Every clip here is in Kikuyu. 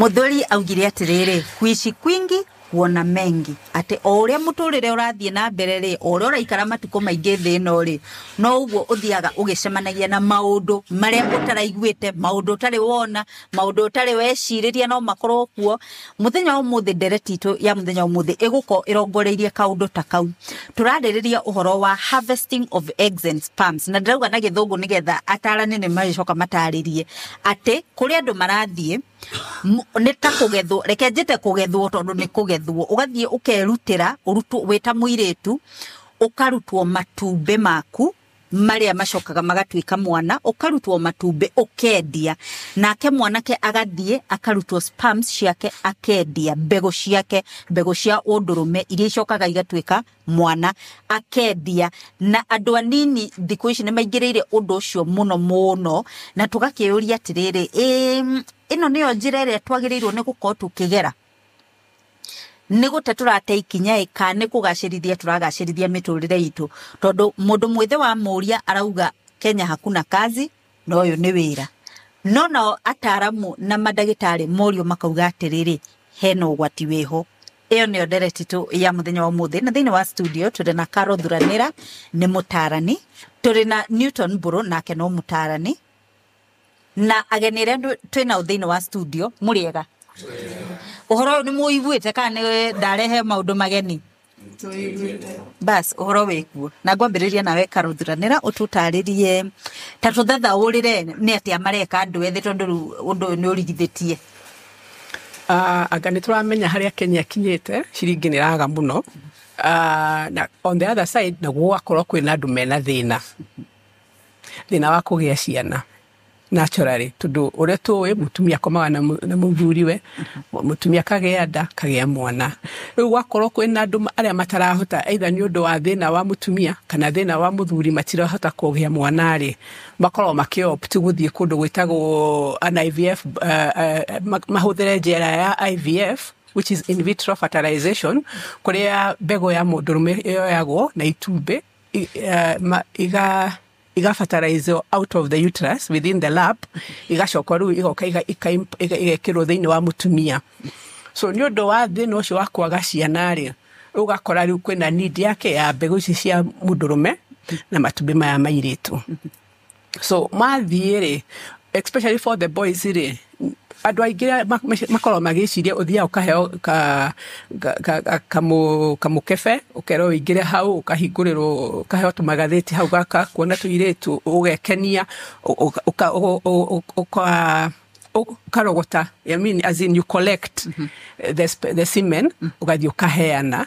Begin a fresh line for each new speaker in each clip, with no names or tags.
Muthuri augire atiriri, kuishi kwingi kuona mengi, atĩ o ũrĩa mũtũrĩre ũrathiĩ na mbere rĩ, o ũrĩa ũraikara matukũ maingĩ thĩ ĩno rĩ, no ũguo ũthiaga ũgĩcemanagia na maũndũ marĩa ũtaraiguĩte, maũndũ ũtarĩ wona, maũndũ ũtarĩ wecirĩria no makorwo kuo. Mũthenya wa ũmũthĩ, ndereti itũ ya mũthenya wa ũmũthĩ ĩgũkorwo ĩrongoreirie kaũndũ ta kau. Tũrarĩrĩria ũhoro wa harvesting of eggs and sperms, na ndĩrauga na Gĩthũngũ nĩgetha atarani nĩ magĩcoka matarĩrie atĩ kũrĩ andũ marathiĩ nĩ ta kũgethwo, reke njĩte kũgethwo tondũ nĩ kũgethwo, ũgathiĩ ũkerutĩra ũrutwo wĩ ta mũirĩtu, ũkarutwo matumbĩ maku marĩa macokaga magatuĩka mwana, ũkarutwo matumbĩ ũkendia, nake mwanake agathiĩ akarutwo sperms ciake akendia, mbegũ ciake, mbegũ cia ũndũrũme iria icokaga igatuĩka mwana akendia. Na andũ anini thikũ ici nĩ maingĩrĩire ũndũ ũcio mũno mũno, na tũgakĩũria atĩrĩrĩ, ĩ ĩno nĩyo njĩra ĩrĩa twagĩrĩirwo nĩ gũkorwo tũkĩgera? Nĩ gũte tũrate ikinya ĩ, kana nĩ kũgacĩrithia tũragacĩrithia mĩtũrĩre itũ? Tondũ mũndũ mwĩthĩ wa mũria arauga Kenya hakuna kazi, na ũyũ nĩ wĩra. No nao ataramu na mandagĩtarĩ morio makauga atĩrĩrĩ, hena ũgwati wĩho. Ĩyo nĩyo ndereti tũ ya mũthenya wa ũmũthĩ, na thĩinĩ wa studio tũrĩ na Caro Thuranĩra, nĩ mũtarani, tũrĩ na Newton Mbũrũ, nake no mũtarani, na ageni arĩa twĩ nao thĩinĩ wa studio. Mũrĩega? Ũhoro ũyũ nĩ mũiguĩte kana nĩ ndarehe maũndũ mageni? Bas, ũhoro wĩkuo, na ngwambĩrĩria nawe Caro Thuranĩra, ũtũtarĩrie ta tũthathaũrĩre nĩ atĩa mareka andũ ethĩ, tondũ rĩu ũndũ ũyũ nĩ ũrigithĩtie.
Anga nĩ tũramenya harĩa Kenya ĩkinyĩte, ciringi nĩ ĩraga mũno. Na on the other side naguo gũgakorwo kwĩna andũ mena thĩna wa kũgĩa ciana naturally, tondũ ũrĩa tũĩ mũtumia akomaga na mũthuriwe, mũtumia akagĩa nda, kagĩa mwana. Rĩu gwakorwo kwĩna andũ arĩa matarahota, either nĩ ũndũ wa thĩna wa mũtumia kana thĩna wa mũthuri, matirahota kũgĩa mwana rĩ, makoragwo makĩ-opt gũthiĩ kũndũ gwĩtagwo an IVF, mahũthĩre njĩra ya IVF, which is in vitro fertilization, kũrĩa mbegũ ya mũndũrũme yoyagwo na itumbĩ iga fertilize out of the uterus within the lab, igacoka rĩu igoka igekĩrwo thĩinĩ wa mũtumia. So nĩ ũndũ wa thĩna ũcio wa kwaga ciana rĩ, ũgakora rĩu kwĩna need yake ya mbegũ ici cia mũndũrũme na matumbĩ maya ma airĩtu. So mathiĩ rĩ, especially for the boys rĩ, andũ aingĩ makoragwo magĩciria ũthiaga ũkaheo kamũkebe, ũkerwo ũingĩre hau, ũkahingũrĩrwo, ũkaheo tũmagathĩti hau gaka kuona tũirĩtu, ũgekenia, ũkarogota, I mean, as in you collect the semen, ũgathiĩ ũkaheana.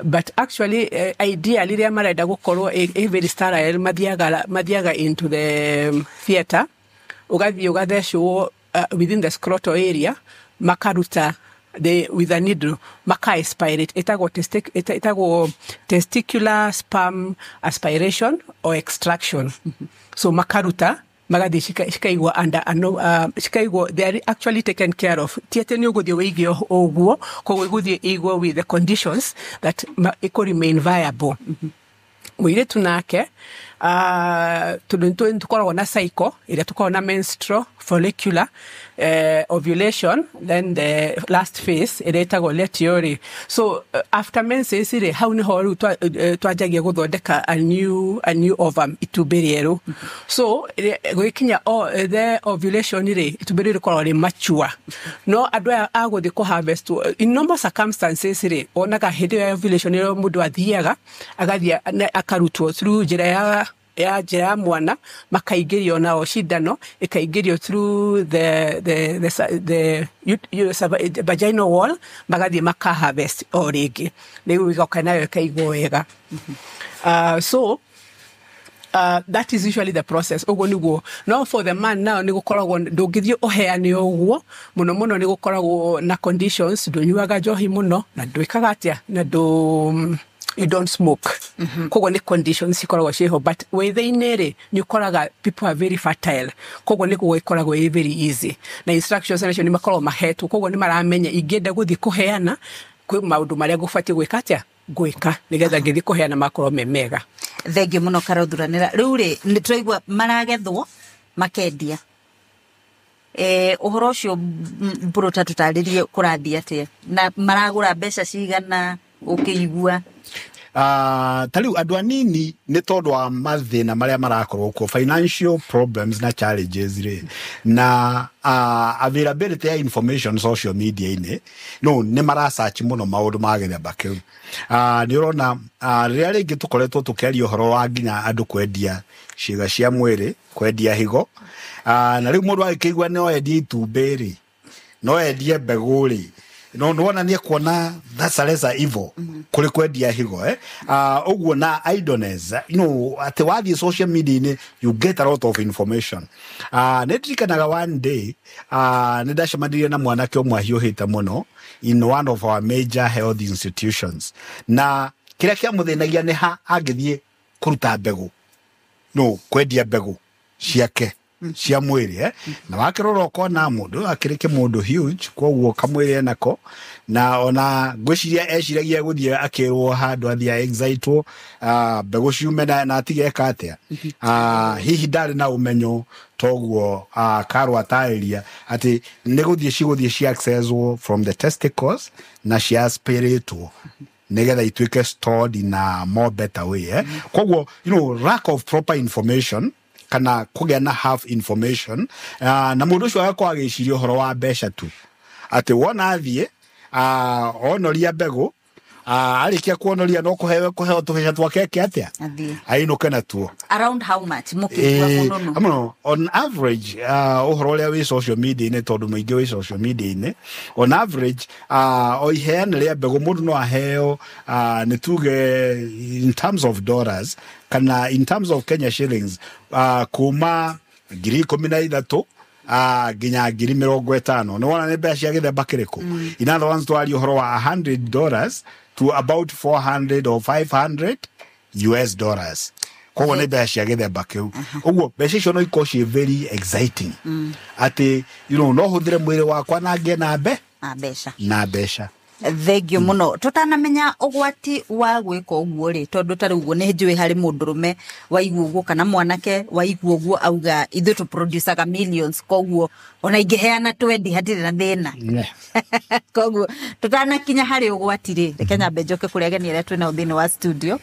But actually, ideally rĩrĩa marenda gũkorwo ĩ very sterile, mathiaga into the theatre, ũgathiĩ ũgathecwo within the scrotal area, makaruta with a needle, maka aspirate, ĩtagwo testicular sperm aspiration or extraction. So makaruta, magathiĩ cikaigwo under ano, cikaigwo, they are actually taken care of. Ti atĩ nĩ ũgũthiĩ wĩige ũguo, koguo ĩgũthiĩ ĩigwo with the conditions that ĩkũ remain viable. Mũirĩtu nake, tondũ nĩ tũkoragwo na cycle ĩrĩa tũkoragwo na menstrual, follicular, ovulation, then the last phase ĩrĩa ĩtagwo luteal rĩ. So after menses rĩ, hau nĩho rĩu twanjagia gũthondeka a new ovum, itumbĩ rĩerũ. So gũgĩkinya the ovulation rĩ, itumbĩ rĩu rĩkoragwo rĩ mature. No andũ aya a gũthiĩ kũ harvest, in normal circumstances rĩ, wonaga hĩndĩ ĩyo ya ovulation ĩrĩa mũndũ athiaga agathiĩ akarutwo through njĩra ya mwana, makaingĩrio nao cindano ĩkaingĩrio through the vaginal wall, magathiĩ maka harvest o rĩngĩ, rĩu ĩgoka nayo ĩkaigwo wega. So that is usually the process. Ũguo nĩguo. No for the man now, nĩ gũkoragwo ndũngĩthiĩ ũheane ũguo mũno mũno, nĩ gũkoragwo na conditions: ndũnyuaga njohi mũno, na ndwĩkaga atĩa, na ndũ you don't smoke. Koguo nĩ conditions cikoragwo ciĩho, but wĩthĩ-inĩ rĩ, nĩ ũkoraga people are very fertile, koguo nĩ guo ĩkoragwo ĩ very easy, na instructions nacio nĩ makoragwo mahetwo, koguo nĩ maramenya ingĩenda gũthiĩ kũheana, kwĩ maũndũ marĩa ngũbatiĩ gwĩka atĩa, gwĩka nĩgetha ngĩthiĩ kũheana makorwo me mega.
Thengiũ mũno, Karothuranĩra. Rĩu rĩ, nĩ tũraigua maragethwo makendia. Ũhoro ũcio mbũrũta tũtarĩrie kũrathiĩ atĩa na maragũra mbeca cigana ũkĩigua?
Ta rĩu andũ anini nĩ tondũ wa mathĩna marĩa marakorwo kuo, financial problems na challenges rĩ, na availability ya information social media-inĩ, no nĩ marasearch mũno maũndũ ma gĩthemba kĩu. Nĩ ũrona rĩrĩa rĩngĩ tũkoretwo tũkĩaria ũhoro wa nginya andũ kwendia ciĩga cia mwĩrĩ, kwendia higo, na rĩu mũndũ agĩkĩigua no endie itumbĩ rĩ, no endie mbegũ rĩ, no nĩwona nĩ ekuona that's a lesser evil kũrĩ kwendia higo, eh? Ũguo na idleness, atĩ wathiĩ social media-inĩ you get a lot of information. Nĩ ndirikanaga one day nĩ ndacemanirie na mwanake ũmwe ahiũhĩte mũno in one of our major health institutions, na kĩrĩa kĩamũthĩnagia nĩ ha angĩthiĩ kũruta mbegũ, no kwendia mbegũ ciake cia mwĩrĩ, eh? Na wakĩrora ũkona mũndũ ũyũ akĩrĩ kĩmũndũ huge, koguo kamwĩrĩ enako, na ona ngwĩciria eciragia gũthiĩ akĩrwo handũ athiĩ excitwo mbegũ ciume na atige eka atĩa. Hihi ndarĩ na ũmenyo toguo Karwo atarĩria atĩ nĩ gũthiĩ cigũthiĩ ci accesswo from the testicles na ci aspiratwo nigetha ituĩke stored in a more better way, eh? Koguo lack of proper information kana kũgĩa na half information, na mũndũ ũcio agakorwo agĩciria ũhoro wa mbeca tu, atĩ wona athiĩ onoria mbegũ, arĩkia kuonoria no kũheo kũheo tũbeca twake eke atĩa?
Athiĩ.
Ainũke natuo.
Around how much mũkĩigua mũno?
Mũno on average, ũhoro ũrĩa wĩ social media-inĩ, tondũ mũingĩ wĩ social media-inĩ, on average o iheana rĩa mbegũ mũndũ no aheo, nĩ tuge in terms of dollars kana in terms of Kenya shillings, kuma 13,000 nginya 50,000. Nĩ wona nĩ mbeca cia gĩthemba kĩrĩkũ? In other words, twaria ũhoro wa $100 to about 400 or 500 US dollars. Koguo nĩ mbeca cia gĩthemba kĩu. Ũguo mbeca icio no ikorwo ciĩ very exciting, atĩ no hũthĩre mwĩrĩ wakwa na ngĩe na mbe
Na mbeca.
Na mbeca.
Thengio mũno. Tũtanamenya ũgwati wa gwĩka ũguo rĩ, tondũ ta rĩu ũguo nĩ njũĩ harĩ mũndũrũme waigua ũguo kana mwanake waigua ũguo auga ithuĩ tũ producaga millions, koguo ona ingĩheana twendi hatirĩ na thĩna. Koguo tũtanakinya harĩ ũgwati rĩ, reke nyambe njoke kũrĩ ageni arĩa twĩ nao thĩinĩ wa studio.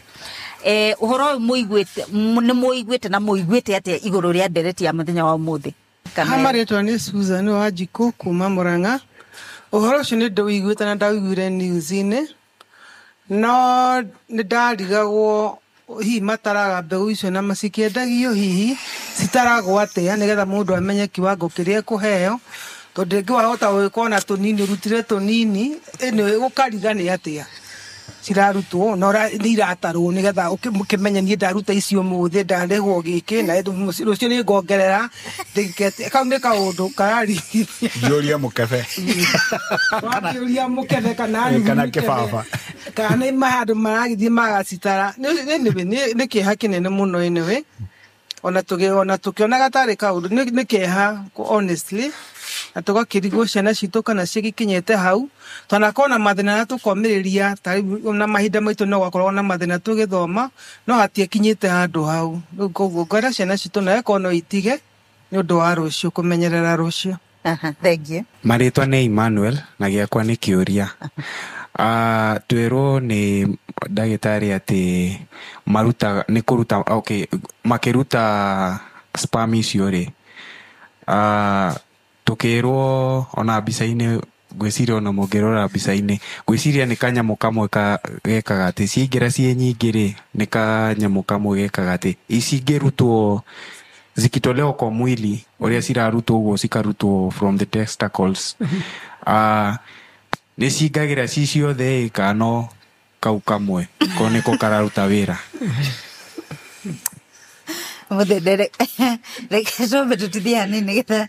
Ũhoro ũyũ mũiguĩte, nĩ mũiguĩte na mũiguĩte atĩa igũrũ rĩa ndereti ya mũthenya wa ũmũthĩ?
Ha marĩtwa nĩ Susan Wanjikũ kuma Murang'a. Ũhoro ũcio nĩ ndĩwĩiguĩte na ndawĩiguire news-inĩ, no nĩ ndarigagwo hihi mataraga mbegũ icio na macikĩendagio, hihi citaragwo atĩa nĩgetha mũndũ amenye kiwango kĩrĩa ekũheo, tondũ rĩngĩ wahota gwĩka ona tũnini ũrutire tũnini ĩno gũkariga nĩ atĩa cirarutwo na nĩ iratarwo nĩgetha ũkĩmenye niĩ ndaruta icio ũmũthĩ ndarĩhwo gĩkĩ na rũciũ nĩ ngongerera ndĩkete. Kau nĩ kaũndũ kararigithia.
Njũria mũkebe.
Wakĩũria mũkebe kana
Kana
mũkebe.
Kĩbaba.
Kana nĩ handũ maragĩthiĩ magacitara. Anyway, nĩ kĩeha kĩnene mũno anyway, ona tũgĩ ona tũkĩonaga tarĩ kaũndũ nĩ kĩeha honestly, na tũgakĩrigwo ciana citũ kana cigĩkinyĩte hau twanakorwo na mathĩna na tũkomĩrĩria. Ta rĩu na mahinda maitũ no gwakoragwo na mathĩna tũgĩthoma, no hatiakinyĩte handũ hau. Rĩu koguo ngwĩra ciana citũ nawe korwo no itige nĩ ũndũ wa rũciũ, kũmenyerera rũciũ.
Aha, thank you.
Marĩtwa nĩ Emmanuel na gĩakwa nĩ kĩũria. Twĩrwo nĩ ndagĩtarĩ atĩ maruta nĩ kũruta, okay, makĩruta sperm icio rĩ, tũkĩrwo ona mbica-inĩ, ngwĩciria ona mũngĩrora mbica-inĩ, ngwĩciria nĩ kanyamũ kamwe ka gekaga atĩ ciaingĩra ciĩ nyingĩ rĩ, nĩ kanyamũ kamwe gekaga atĩ icingĩrutwo zikitolewa kwa mwili ũrĩa cirarutwo ũguo cikarutwo from the testicles, nĩ cingagĩra ci ciothe ĩ kana no kau kamwe ko nĩko kararuta wĩra?
Mũthĩ reke twambe tũtithie hanini nĩgetha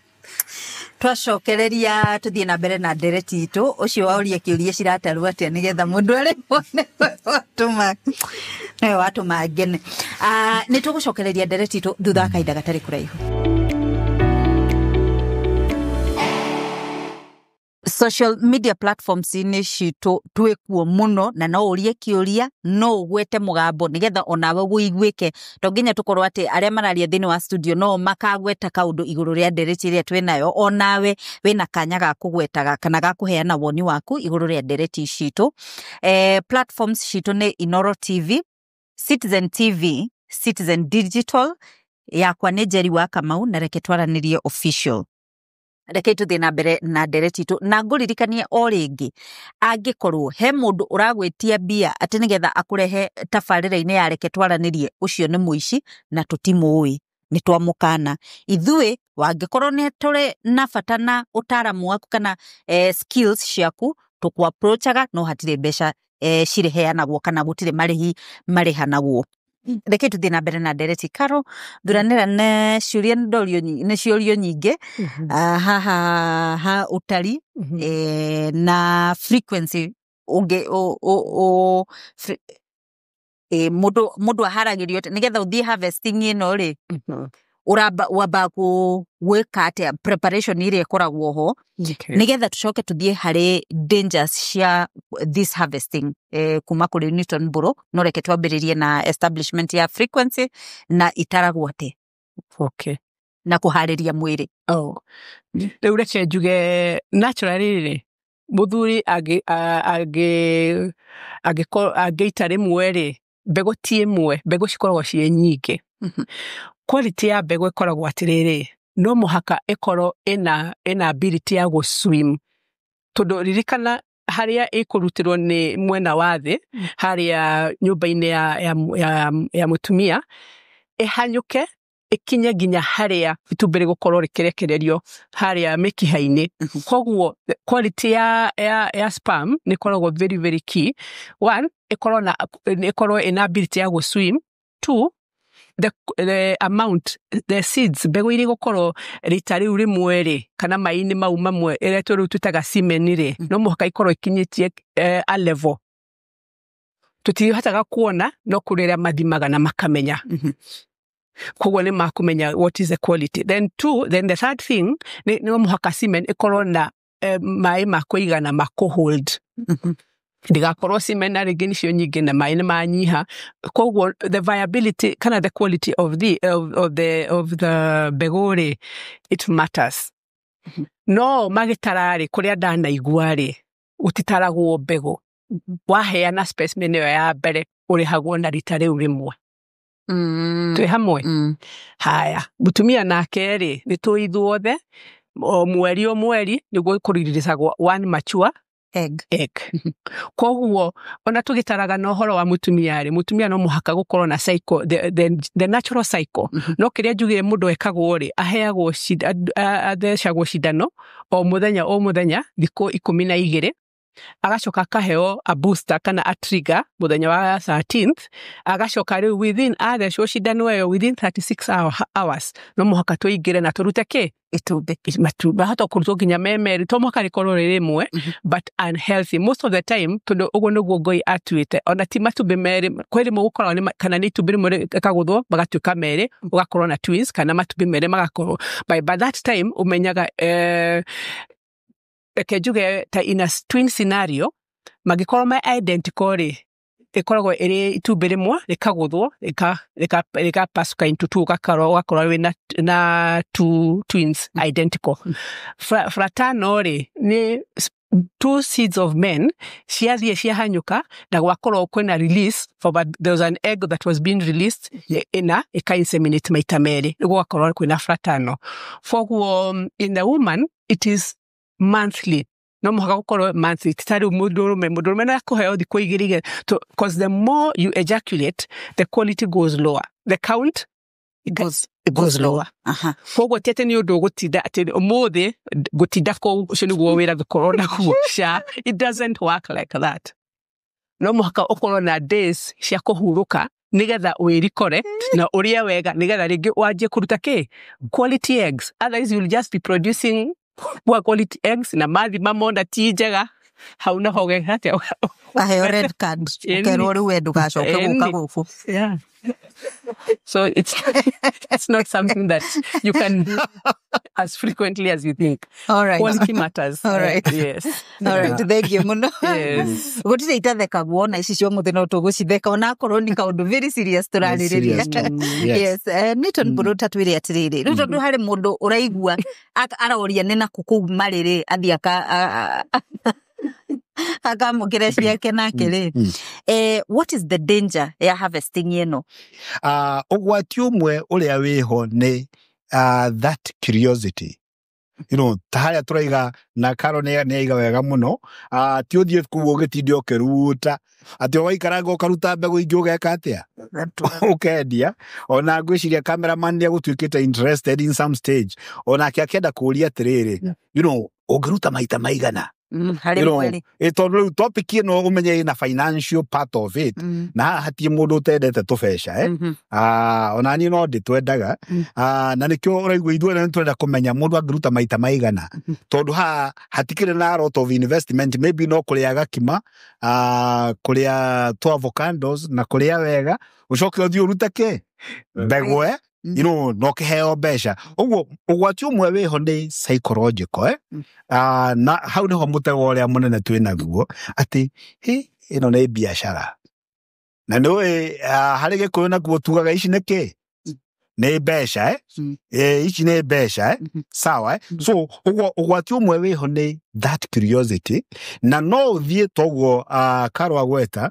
twacokereria tuthiĩ na mbere na ndereti itũ. Ũcio waũria kĩũria ciratarwo atĩa nĩgetha mũndũ arĩmwo nĩwe watũma, nĩwe watũma ngene. Nĩ tũgũcokereria ndereti itũ thutha wa kahinda gatarĩ kũraihu. Social media platforms-inĩ citũ twĩ kuo mũno, na no ũrie kĩũria, no ũgwete mũgambo nĩgetha onawe wĩiguĩke. To nginya tũkorwo atĩ arĩa mararia thĩinĩ wa studio no makagweta kaũndũ igũrũ rĩa ndereti ĩrĩa twĩnayo, onawe wĩna kanya ga kũgwetaga kana ga kũheana woni waku igũrũ rĩa ndereti citũ. Platforms citũ nĩ Inoro TV, Citizen TV, Citizen Digital, yakwa nĩ Njeri wa Kamau, na Reke Twaranĩrie Official. Reke tũthiĩ na mbere na ndereti itũ, na ngũririkanie o rĩngĩ, angĩkorwo he mũndũ ũragwĩtia mbia atĩ nĩgetha akũrehe tabarĩra-inĩ ya Reke Twaranĩrie, ũcio nĩ mũici na tũtimũĩ, nĩ twamũkana ithuĩ. Wangĩkorwo nĩ tũrĩ na bata na ũtaramu waku kana skills ciaku, tũkũ-approachaga, no hatirĩ mbeca cirĩheanagwo kana gũtirĩ marĩhi marĩhanagwo. Reke tũthiĩ na mbere na ndereti. Karo thuranĩra nĩ ciũria ndorio, nĩ ciũrio nyingĩ. Haha ha ũtari na frequency ũngĩ ũ mũndũ aharagĩrio atĩa nĩgetha ũthiĩ harvesting ĩno rĩ, ũramba wamba gwĩka atĩa, preparation ĩrĩa ĩkoragwo ho, nĩgetha tũcoke tũthiĩ harĩ dangers cia this harvesting kuma kũrĩ Newton Mbũrũ. No reke twambĩrĩrie na establishment ya frequency na itaragwo atĩa na kũharĩria mwĩrĩ.
Oh. Rĩu reke njuge naturally rĩ, mũthuri angĩita rĩmwe rĩ, mbegũ ti ĩmwe, mbegũ cikoragwo ciĩ nyingĩ. Quality ya mbegũ ĩkoragwo atĩrĩrĩ, no mũhaka ĩkorwo ĩna ability ya gũ swim, tondũ ririkana harĩa ĩkũrutĩrwo nĩ mwena wa thĩ, harĩa nyũmba-inĩ ya mũtumia, ĩhanyũke ĩkinye nginya harĩa itumbĩ rĩgũkorwo rĩkĩrekererio harĩa mĩkiha-inĩ. Koguo quality ya sperm nĩ ĩkoragwo very very key. One, ĩkorwo ĩna ability ya gũ swim. Two, the amount, the seeds, mbegũ iria igũkorwo rita rĩu rĩmwe rĩ, kana mai-inĩ mau mamwe ĩrĩa rĩu twĩtaga semen rĩ, no mũhaka ikorwo ikinyĩtie a level tũtihotaga kuona, no kũrĩ arĩa mathimaga na makamenya. Koguo nĩ makũmenya what is the quality. Then two, then the third thing nĩ no mũhaka semen ĩkorwo na maĩ ma kũigana ma kũ hold, ndĩgakorwo semen na rĩngĩ nĩcio nyingĩ na maĩ nĩ manyiha. Koguo the viability kana the quality of the mbegũ rĩ, it matters. No magĩtara rĩ, kũrĩa ndanaigua rĩ, gũtitaragwo mbegũ. Waheana specimen ĩyo ya mbere, ũrĩhagwo na rita rĩu rĩmwe. Twĩ hamwe?
Mm.
Haya, mũtumia nake rĩ, nĩ tũĩ ithuothe o mweri o mweri nĩguo kũriricagwo one mature
egg.
Egg. Koguo ona tũgĩtaraga na ũhoro wa mũtumia rĩ, mũtumia no mũhaka gũkorwo na cycle, the natural cycle. No kĩrĩa njugire mũndũ ekagwo rĩ, aheagwo athecagwo cindano o mũthenya o mũthenya thikũ 12, agacoka akaheo a booster kana a trigger mũthenya wa 13th, agacoka rĩu within athecwo cindano ĩyo, within 36 hours no mũhaka tũingĩre na tũrute kĩ?
Itumbĩ.
Matumbĩ mahota kũrutwo nginya me merĩ, to mũhaka rĩkorwo rĩ rĩmwe. But unhealthy most of the time, tondũ ũguo nĩguo Ngai atuĩte. Ona ti matumbĩ merĩ, kwĩ rĩmwe gũkoragwo kana nĩ itumbĩ rĩmwe rĩkagũthwo magatuĩka merĩ, ũgakorwo na twins, kana matumbĩ merĩ magakorwo by that time ũmenyaga, reke njuge ta in a twin scenario, mangĩkorwo me identical rĩ, ĩkoragwo ĩrĩ itumbĩ rĩmwe rĩkagũthwo rĩkapasuka into two, ũgakorwo wĩna na two twins identical. Fraternal rĩ, nĩ two seeds of men ciathiĩ ciahanyũka na gwakorwo kwĩna release for, but there was an egg that was being released ĩna ĩka-inseminate maita merĩ, nĩguo gwakorwo kwĩna fraternal. Koguo in the woman it is monthly, no mũhaka gũkorwo monthly, ti ta rĩu mũndũrũme. Mũndũrũme no akũheo thikũ igĩrĩ igĩrĩ, because the more you ejaculate, the quality goes lower, the count
Goes,
it goes lower. Koguo ti atĩ nĩ ũndũ ũgũtinda atĩ ũmũthĩ ngũtinda kũu, ũcio nĩguo wĩra ngũkorwo naguo. Ca, it doesn't work like that. No mũhaka ũkorwo na days cia kũhurũka nĩgetha wĩrikore na ũrĩe wega, nĩgetha rĩngĩ wanjie kũruta kĩ quality eggs. Otherwise you'll just be producing poor quality eggs, na mathima mona ti njega, hau naho ũgeka atĩa?
Waheo red card.
Ĩni.
Ũkerwo rĩu we ndũgacoke gũka
Ĩni.
gũkũ.
So it's not something that you can do as frequently as you think.
All right.
Quality matters.
All right.
Yes.
All right, thank you muno.
Yes.
Gũtirĩ itathekagwo ona ici cia ũmũthĩ no tũgũcitheka onakorwo nĩ kaũndũ very serious tũrarĩrĩria.
Serious talk. Yes.
Yes, Newton Mbũrũ twĩre atĩrĩrĩ, rĩu tondũ harĩ mũndũ ũraigua aroria nĩ nakũ kũu marĩ rĩ, athiĩ akamũkĩre ciake nake rĩ. What is the danger ya harvesting ĩno?
Ũgwati ũmwe ũrĩa wĩho nĩ that curiosity, ta harĩa tũraiga na Karo nĩ aiga wega mũno, ti ũthiĩ kũu ũgĩtinde ũkĩruta atĩ ũgaikaranga ũkaruta mbegũ ingĩ ũgeka atĩa, ũkendia. Ona ngwĩciria cameraman nĩ egũtuĩkĩte interested in some stage, onake akĩenda kũũria atĩrĩrĩ, ũngĩruta maita maigana
Harĩ mweri.
Tondũ rĩu topic ĩno ũmenye ĩna financial part of it, na haha hatirĩ mũndũ ũtendete tũbeca, eh? Ah, ona niĩ no ndĩtwendaga. Ah, na nĩkĩo ũraigua ithuĩ nĩ tũrenda kũmenya mũndũ angĩruta maita maigana, tondũ haha hatikĩrĩ na lot of investment, maybe no kũrĩa gakima, kũrĩa tũ avocados na kũrĩa wega, ũcoke ũthiĩ ũrute kĩ mbegũ, eh? No kĩheo mbeca. Ũguo ũgwati ũmwe wĩho nĩ psychological, eh? Na hau nĩho mũtego ũrĩa mũnene twĩ naguo atĩ hĩ, ĩno nĩ biacara, na nĩ ũĩ, harĩ Gĩkũyũ nakuo tugaga ici nĩ kĩ, nĩ mbeca, eh? Ici nĩ mbeca, eh? Sawa, eh? So ũguo ũgwati ũmwe wĩho nĩ that curiosity, na no ũthiĩ toguo Karo agweta,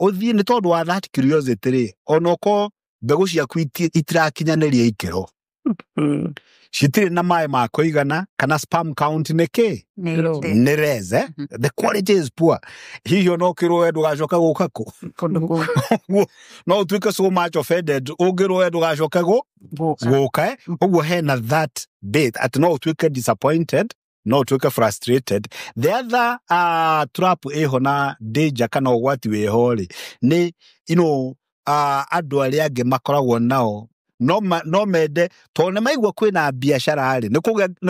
ũthiĩ nĩ tondũ wa that curiosity rĩ, onokorwo mbegũ ciaku itirakinyanĩria ikĩro, citirĩ na maĩ ma kũigana, kana sperm count nĩ kĩ,
Nĩ
nĩ less, eh? The quality is poor, hihi ona ũkĩrwo we ndũgacoka gũka kũ.
Kũndũ kũu.
Ũguo no ũtuĩke so much offended ũngĩrwo we ndũgacoke
gũka.
Gũka, eh? Ũguo hena that bit atĩ no ũtuĩke disappointed, no ũtuĩke frustrated. The other trap ĩho na danger kana ũgwati wĩho rĩ, nĩ andũ arĩa angĩ makoragwo nao no mende, tondũ nĩ maigua kwĩna biacara rĩ, nĩ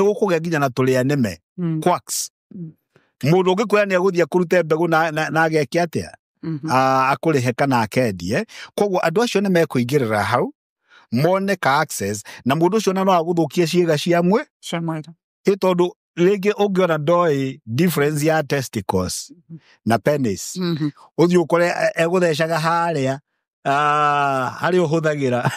gũkũgĩa nginya na tũrĩa nĩme quacks. Mũndũ ũngĩkwĩra nĩ egũthiĩ kũrute mbegũ na ageke atĩa, akũrĩhe kana akendie. Koguo andũ acio nĩ mekũingĩrĩra hau mone ka access, na mũndũ ũcio na no agũthũkie ciĩga cia mwĩ
cia mwĩrĩ.
Ĩ tondũ rĩngĩ ũngĩona ndoĩ difference ya testicles na penis, ũthiĩ ũkore egũthecaga harĩa, harĩa ũhũthagĩra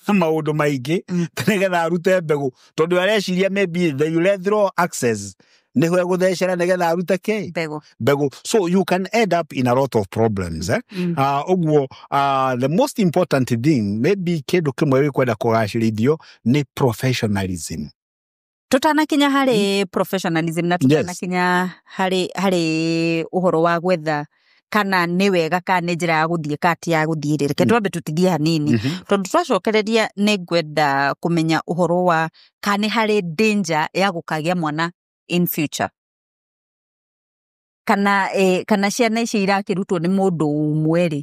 na maũndũ maingĩ nĩgetha arute mbegũ, tondũ areciria maybe the urethral access nĩho egũthecera nĩgetha arute kĩ,
mbegũ.
Mbegũ. So you can end up in a lot of problems, eh? Ũguo the most important thing, maybe kĩndũ kĩmwe gĩkwenda kũgacĩrithio nĩ professionalism.
Tutanakinya harĩ professionalism na tutanakinya harĩ ũhoro wa gwetha kana nĩ wega kana nĩ njĩra ya gũthiĩ kana ti ya gũthiĩ rĩ, reke twambe tũtithie hanini, tondũ twacokereria nĩ ngwenda kũmenya ũhoro wa kana nĩ harĩ danger ya gũkagĩa mwana in future, kana ciana ici irakĩrutwo nĩ mũndũ ũmwe rĩ,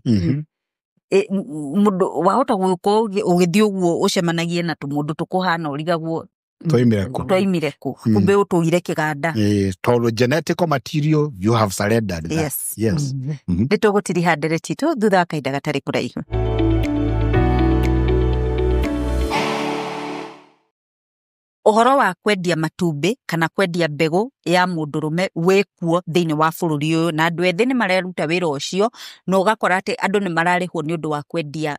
mũndũ wahota gũkorwo ũgĩthiĩ ũguo ũcemanagie na tũmũndũ tũkũhana ũrigagwo
twaimire kũ?
Twaimire kũ? Kumbe ũtũire kĩganda.
Tondũ genetical material you have surrendered that.
Yes.
Yes.
Nĩ tũgũtiriha ndereti itũ thutha wa kahinda gatarĩ kũraihu. Ũhoro wa kwendia matumbĩ kana kwendia mbegũ ya mũndũrũme wĩkuo thĩinĩ wa bũrũri ũyũ, na andũ ethĩ nĩ mareruta wĩra ũcio, na ũgakora atĩ andũ nĩ mararĩhwo nĩ ũndũ wa kwendia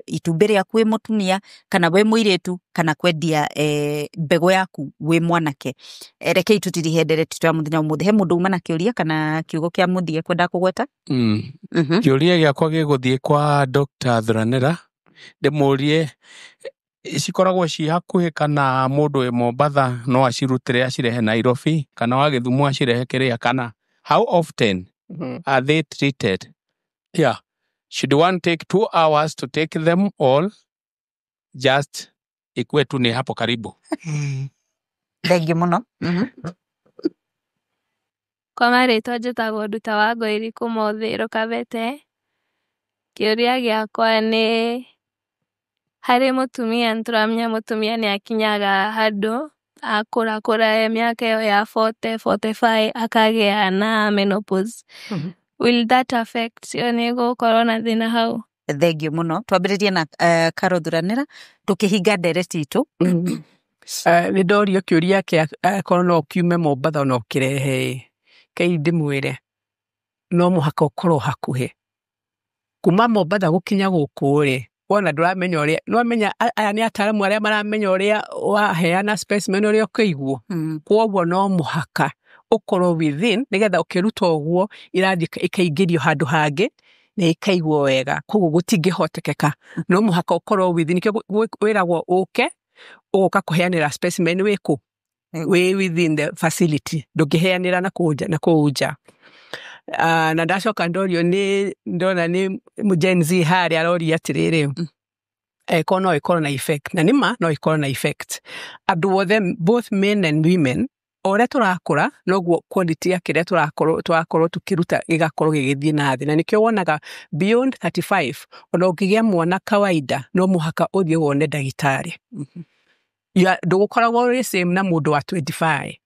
itumbĩ rĩaku wĩ mũtumia kana wĩ mũirĩtu, kana kwendia mbegũ yaku wĩ mwanake. Rekei tũtirihe ndereti itũ ya mũthenya ũmũthĩ. He mũndũ uma na kĩũria kana kiugo kĩa mũthia kwenda kũgweta?
Kĩũria gĩakwa gĩgũthiĩ kwa Dr. Thuranĩra, ndĩmũrie cikoragwo ci hakuhĩ kana mũndũ wĩ Mombatha no acirutĩre acirehe Nairobi, kana wa Gĩthumo acirehe kĩrĩa, kana how often are they treated? Yeah. Should one take 2 hours to take them all? Just ikuwe tu ni hapo karibu.
Thengiũ mũno.
Kwa marĩtwa njĩtagwo Nduta wa Ngoiri kuma Ũthĩrũ Kabete. Kĩũria gĩakwa nĩ harĩ mũtumia, nĩtũramenya mũtumia nĩ akinyaga handũ akũrakũra e mĩaka ĩyo ya 40, 45 akagĩa na menopause. Will that affect, ĩyo nĩ ĩgũkorwo na thĩna hau?
Thengiũ mũno. Twambĩrĩrie na Carol Thuranĩra tũkĩhinga ndereti itũ.
Nĩ ndorio kĩũria kĩa akorwo no kiume Mombatha no kĩrehe kei ndĩmwĩre no mũhaka ũkorwo hakuhĩ kuma Mombatha gũkinya gũkũ rĩ, wona ndũramenya ũrĩa nĩwamenya aya nĩ ataaramu arĩa maramenya ũrĩa waheana specimen ũrĩa ũkĩigwo. Kwoguo no mũhaka ũkorwo within nĩgetha ũkĩruta ũguo irathiĩ ikaingĩrio handũ hangĩ na ikaigwo wega, koguo gũtingĩhotekeka, no mũhaka ũkorwo within. Nĩkĩo wĩragwo ũke ũgoka kũheanĩra specimen wĩkũ wĩ within the facility, ndũngĩheanĩra na kũu nja na kũu nja. Na ndacoka ndorio nĩ ndona nĩ Gen Z harĩa aroria atĩrĩrĩ, ko no ĩkorwo na effect, na nĩma no ĩkorwo na effect. Andũ othe, both men and women, o ũrĩa tũrakũra noguo quality ya kĩrĩa tũrakorwo tũkĩruta gĩgakorwo gĩgĩthiĩ na thĩ, na nĩkĩo wonaga beyond 35 ona ũngĩgĩa mwana kawaida no mũhaka ũthiĩ wone ndagĩtarĩ. Ndũgũkoragwo ũrĩ same na mũndũ wa 25,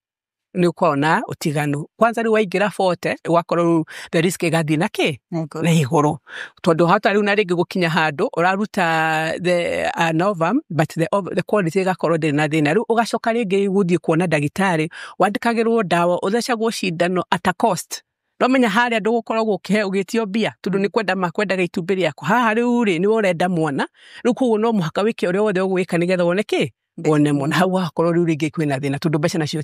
nĩ ũkoragwo na ũtiganu. Kwanza rĩu waingĩra 40 ũgakorwo rĩu the risk ĩgathiĩ na kĩ na igũrũ, tondũ hata rĩu na rĩngĩ gũkinya handũ ũraruta the an ovum, but the quality ĩgakorwo ndĩrĩ na thĩna. Rĩu ũgacoka rĩngĩ gũthiĩ kuona ndagĩtarĩ, wandĩkagĩrwo ndawa, ũthecagwo cindano at a cost. No menya harĩa ndũgũkoragwo ũkĩhe ũgĩtio mbia tondũ nĩ kwenda makwendaga itumbĩ rĩaku. Haha rĩu rĩ nĩwe ũrenda mwana rĩu, koguo no mũhaka wĩke ũrĩa wothe ũgwĩka nĩgetha wone kĩ wone mwana. Hau hagakorwo rĩu rĩngĩ kwĩna thĩna tondũ mbeca nacio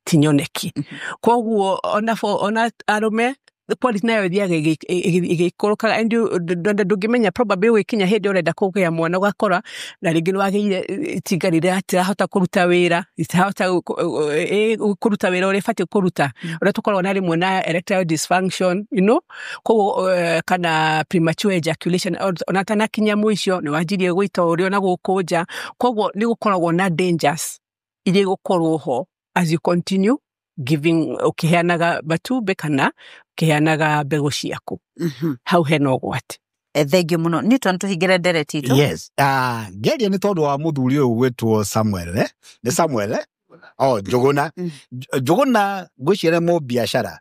ti nyoneki. Koguo ona arũme quality nayo ĩthiaga ĩgĩikũrũkaga and ndũngĩmenya, probably ũgĩkinya hĩndĩ ũrenda kũgĩa mwana ũgakora na rĩngĩ nĩwagĩire itinga rĩrĩa rĩtirahota kũruta wĩra, ritirahota kũruta wĩra ũrĩa ĩbatiĩ kũruta, ũrĩa tũkoragwo na rĩmwe na erectile dysfunction, koguo kana premature ejaculation ona atanakinya mũico nĩ wanjirie gũita ũrĩa na gũkũ nja. Koguo nĩ gũkoragwo na dangers iria igũkorwo ho as you continue giving, ũkĩheanaga matumbĩ kana ũkĩheanaga mbegũ ciaku. Hau hena ũgwati.
Thengiũ mũno Newton, tũhingĩre ndereti itũ.
Yes, ngeria nĩ tondũ wa mũthuri ũyũ gwĩtwo Samuel, eh? Nĩ Samuel, eh? Oh, Njũgũna. Njũgũna ngwĩciria nĩ mũbiacara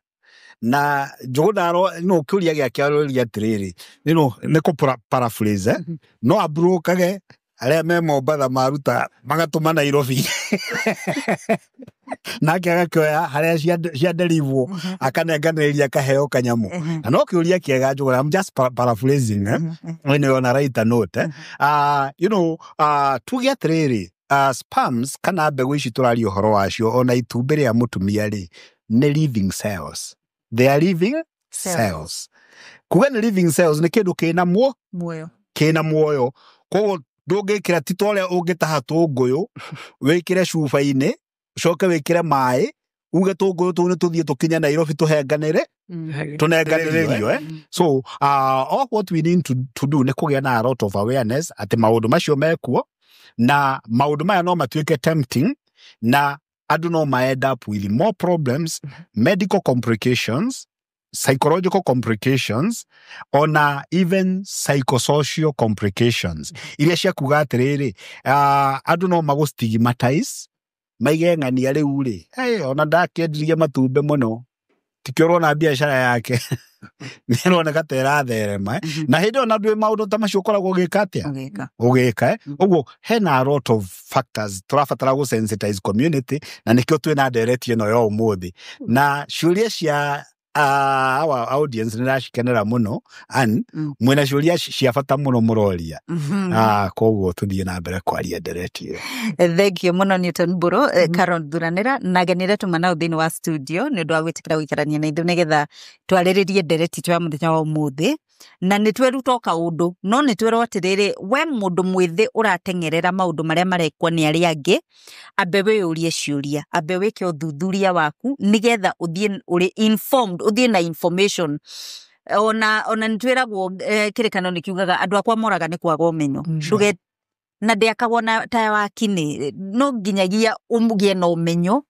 na Njũgũna no kĩũria gĩake aroria atĩrĩrĩ, no nĩ kũ paraphrase, eh? No amburũkage arĩa me Mombatha maruta magatũma Nairobi, nake agakĩoya harĩa cianderivwo akanenganĩrĩria akaheo kanyamũ. Na no kĩũria kĩega, Njũgũna. I'm just paraphrasing, eh? Anyway, on a write a note, eh? Tuge atĩrĩrĩ, sperms kana mbegũ ici tũraria ũhoro wacio ona itumbĩ rĩa mũtumia rĩ nĩ living cells, they are living
cells.
Cells. Kuga nĩ living cells nĩ kĩndũ kĩna muo
muoyo.
Kĩna muoyo, koguo ndũngĩkĩra ti ta ũrĩa ũngĩtaha tũngũyũ wĩkĩre cuba-inĩ ũcoke wĩkĩre maĩ uge tũngũyũ tũu nĩ tũthiĩ tũkinye Nairobi tũhenganĩre tũnenganĩrĩrio, eh? So all what we need to do nĩ kũgĩa na a lot of awareness atĩ maũndũ macio mekuo na maũndũ maya no matuĩke tempting na andũ no ma end up with more problems, medical complications, psychological complications, ona even psychosocial complications iria cia kuga atĩrĩrĩ, andũ no magũ stigmatize maige ng'ania rĩu rĩ, hey, ona ndakĩendirie matumbĩ mũno tikĩo ũrona biacara yake nĩĩroneka ta ĩratherema, eh? Na hĩndĩ ĩyo na ndwĩ maũndũ ta macio ũkoragwo ũgĩka atĩa?
Ũgĩka.
Ũgĩka, eh? Ũguo hena a lot of factors tũrabatara gũ sensitize community na nĩkĩo twĩna ndereti ĩno ya ũmũthĩ na ciũria cia our audience nĩracikenera mũno and mwĩna ciũria cia bata mũno mũroria. Koguo tũthiĩ na mbere kwaria ndereti ĩyo.
Thengiũ mũno Newton Mbũrũ, Carol Thuranĩra na ageni arĩa tuma nao thĩinĩ wa studio nĩ ũndũ wa gwĩtĩkĩra gũikarania na ithuĩ nĩgetha twarĩrĩrie ndereti itũ ya mũthenya wa ũmũthĩ. Na nĩ tweruta o kaũndũ, no nĩ twerwo atĩrĩrĩ, we mũndũ mwĩthĩ ũrateng'erera maũndũ marĩa marekwo nĩ arĩa angĩ, ambe wĩyũrie ciũria, ambe wĩke ũthuthuria waku nĩgetha ũthiĩ ũrĩ informed, ũthiĩ na information. Ona nĩ twĩragwo, kĩrĩkanĩro nĩ kiugaga andũ akwa moraga nĩ kwaga ũmenyo. Ndũge na ndĩakagwo na ta wa kinĩ, no nginyagia ũgĩe na ũmenyo,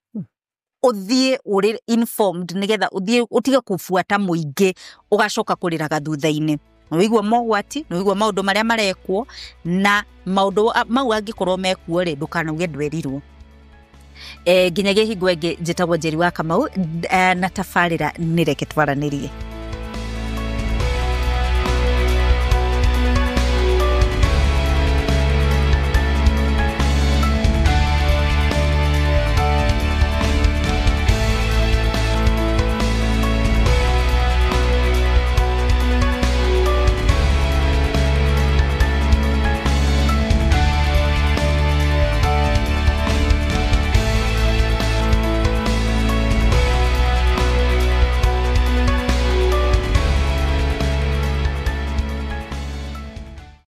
ũthiĩ ũrĩ informed nĩgetha ũthiĩ ũtige kũbuata mũingĩ ũgacoka kũrĩraga thutha-inĩ. Nĩwaigua mogwati, nĩwaigua maũndũ marĩa marekwo, na maũndũ mau angĩkorwo mekuo rĩ, ndũkanauge ndwerirwo. Nginyagia hingo ĩngĩ, njĩtagwo Njeri wa Kamau, na tabarĩra nĩ Reke Twaranĩrie.